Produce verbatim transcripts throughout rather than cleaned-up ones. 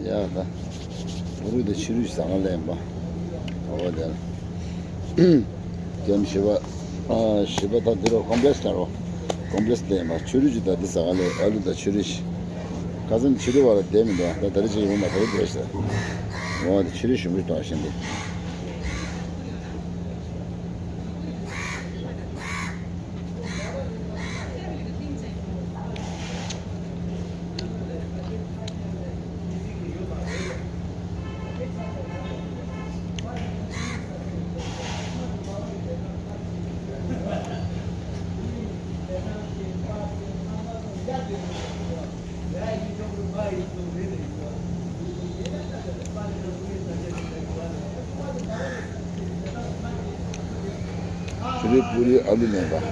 ཡ་ད། ཨ་ལུ་དང་ཕྱུ་རུ་ཟ་ག་ལེན་པ། འོ་དེ། ཀེམ་བཞི་པ། ཨ་བཞི་པ་ད་འདི་རུ་ཀོམ་པི་ལེགས་ལ་རོ། ཀོམ་པི་ལེགས་ལེན་པ་ཕྱུ་རུ་ཅིག་ད་འདི་ཟ་ག་ལེན། ཨ་ལུ་དང་ཕྱུ་རུ་ཞིག་ཁ་སང་ཕྱུ་རུ་བ་ལ་བསྡད་མི་འདུག་ད་ད་རེ་ཅིག་ཡོང་མ་ཐག་རེད་ཟེར། འོ་དེ་ཕྱུ་རུ་ཞིམ་པོ་གཏོང་བཞིན་འདི། ཕྱུ་རུ་པུ་རི་ཨ་ལུ་ལེན་པ།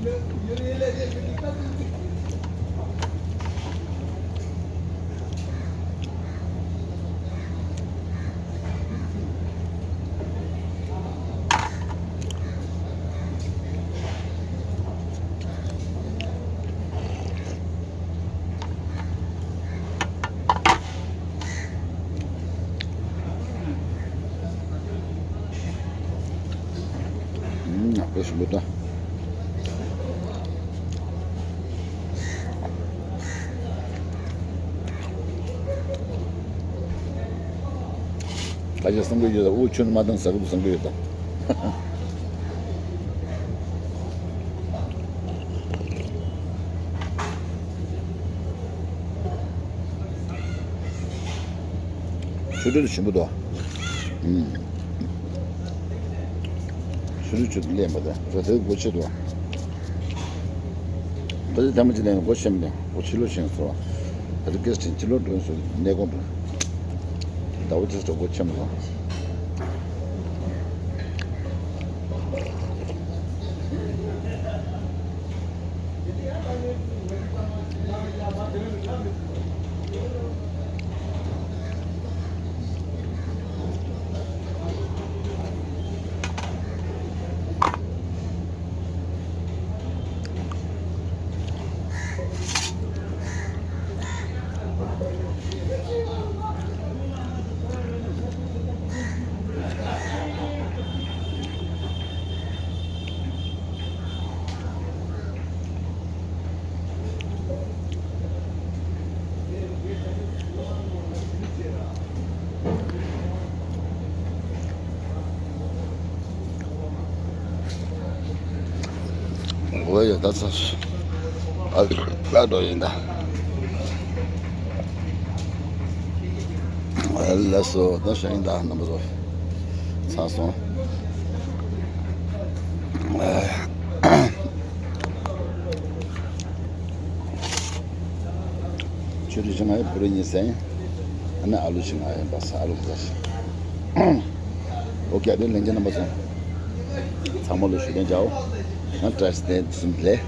ཨུམ། ཡག་པོ་ཞིམ་པོ་འདུག་ད་ཆ་བསམ་གྱི་ཡོད་ད། འུ་ཆུ་མ་བཏང་ཟ་གི་འདུག་བསམ་གྱི་ཡོད་ད། ཆུ་འདྲེ་ཞིམ་པོ་འདུག་ཨུམ། ཆུ་འདྲེ་ཆུ་ལེན་པ་དང་ར་ཐལ་སྒོ་ཕྱེ་འདུག་ད་ཆ་དེ་མ་ཅི་ལེན་སྒོ་ཕྱེ་མི་ལེན་སྒོ་ཕྱི་ལོགས་ཕྱིན་སོང་། ད་ཆ་སྐད་ཆེན་ཕྱི་ལོགས་འགྲོ་སོང་གནས་སྐོར་འགྲོ། ཟླ་བ་ཅི་སྒོ་ཕྱེ་མི་སོང་། འོ་ཡ་ད་ཚ། ཨ་ལ་འགྲོ་ཡིན་ད། ལགས་སོ། ད་ཞིང་ད་རྣམ་པ་ཚོ་ཚར་སོང་། ཆུ་རུ་ཞིང་ཨ་ཡི་བུ་རུ་གཉིས་ཟན། ཨ་ནི་ཨ་ལུ་ཞིང་ཨ་ཡི་འབའ་ས་ཨ་ལུ་འབའ་ས། ཨོ་ཀེ། དེ་ལན་ཅན་རྣམ་པ་ཚོ་ཚང་མ་ལ་ཞུ་དོན་བྱའོ། ང་བཀྲ་ཤིས་བདེ་ལེགས།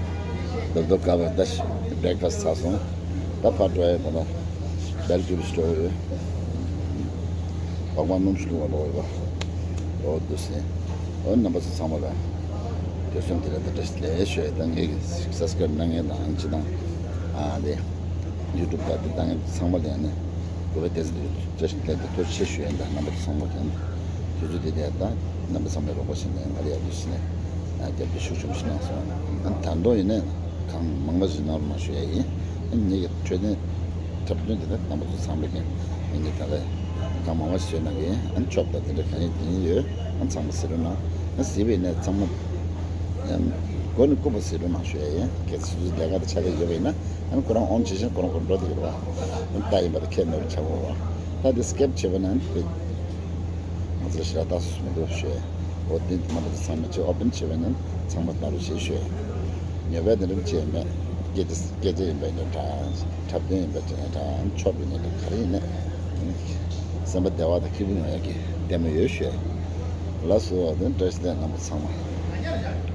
རྡོབ་རྡོབ་དཀར་པོ་ད་བྷི་རེག་ཕ་སི་ཊི་ཚར་སོང་། ད་ཕར་འགྲོ་ཡ་ད་ལ་བེལ་ཀྱུ་ལ་ཞུ་འགྲོ་ཡོད། སྦག་སྦག་སྣུམ་ཞིག་བླུགས་པ་འགྲོ་ཡོད་པ། ཨོ་འདུག་སེ། ཨོ་རྣམ་པ་ཚོ་ཚང་མ་ལ་དུས་གསུམ་དེ་ལ་ད་བཀྲ་ཤིས་བདེ་ལེགས་ཞུ་ཡ། ད་ངའི་སབ་སི་ཀ་རེབ་གནང་མཁན་དང་ཅི་དང་ཨ་དེ་ཡུ་ཊུབ་ད་དེ་གནང་མཁན་ཚང་མ་ལ་ཡང་ནི་གུས་པ་བསྟན་འཛིན་ཐུགས་རྗེ་ཆེ་ཞུ་ཡ། ད་རྣམ་པ་ཚོ་ཚང་མ་ལ་ཡང་དུས་ཚོད་དེ་དེ་ད་རྣམ་པ་ཚང་མས་རོགས་པ་བྱས་ནས་ང་ལ་ཡག་པོ་ཞིག་ནས་རྒྱབ་སྐྱོར་ཤུགས་ཆེན་པོ་ཞིག་གནང་སོང་། ཨ་ད་དུང་ཡིན་ནའི་གང་མང་མང་ཞིག་གནང་རོགས་གནང་ཞུ་ཡ་ཡིན། ཨ་ངེད་ཀྱི་འཕྲོད་བསྟེན་འཁྲབ་སྟོན་དེ་དག་རྣམ་པ་ཚོ་ཚང་མས་ཀྱང་ངེད་ཀྱི་ད་ག་གང་མང་མང་ཞིག་བཟོས་གནང་གི་ཡིན། ཨ་ཆོབ་དང་དེ་འདྲ་གང་ཡིན་དེ་ཡིན་ཡོད། ཨ་ཚང་མ་གཟིགས་རོགས་གནང་། ཨ་གཟིགས་པ་ཡིན་ནའི་ཚང་མ་ཡང་མགོ་ནས་རྐུབ་བར་གཟིགས་རོགས་གནང་ཞུ་ཡ་ཡིན། གལ་སྲིད་ལས་ཀ་དང་ཕྱག་ལས་ཡོད་པ་ཡིན་ན་ཨ་ཁོ་རང་ཨོན་བྱེད་བཞིན་ཁོ་རང་ཁོ་འགྲོ་བསྡད་ཀྱི་རེད་པ། ཨ་ད་ཡིན་པ་ད་ཁྱད་མེད་པ་ཆགས་ཀྱི་རེད་པ། ད་དེ་སི་ཀིབ་བྱེད་པ་ན་དེ། ང་ཚོ་ཞེ་དྲག་ལྟ་སོ་སོ་མི་འདུག་ཞུ་ཡ། འོ་དེ་མ་འདྲ་ཚང་མ་ཅིག་ཨོ་པན་བྱེད་པ་ན་ཚང་མ་ལྟ་རོགས་བྱེད་ཞུ་ཡ། ཉོས་པ་དེ་འདྲ་བྱས་མེད། སྐད་ཆ་སྐད་ཆ་ཡིན་པ་ཡིན་ན་འདྲ། འཁྲབ་སྟོན་ཡིན་པ་ཡིན་ན་འདྲ། ཆོབ་ཡིན་ན་འདྲ། ག་རེ་ཡིན་ན་སེམས་པ་བདེ་བ་དང་སྐྱིད་པོ་ཡོང་ཡ་གི་ལྟད་མོ་ཡོད་ཞུ་ཡ། ལགས་སོ། དེ་བཀྲ་ཤིས་བདེ་ལེགས་རྣམ་པ་ཚང་མ།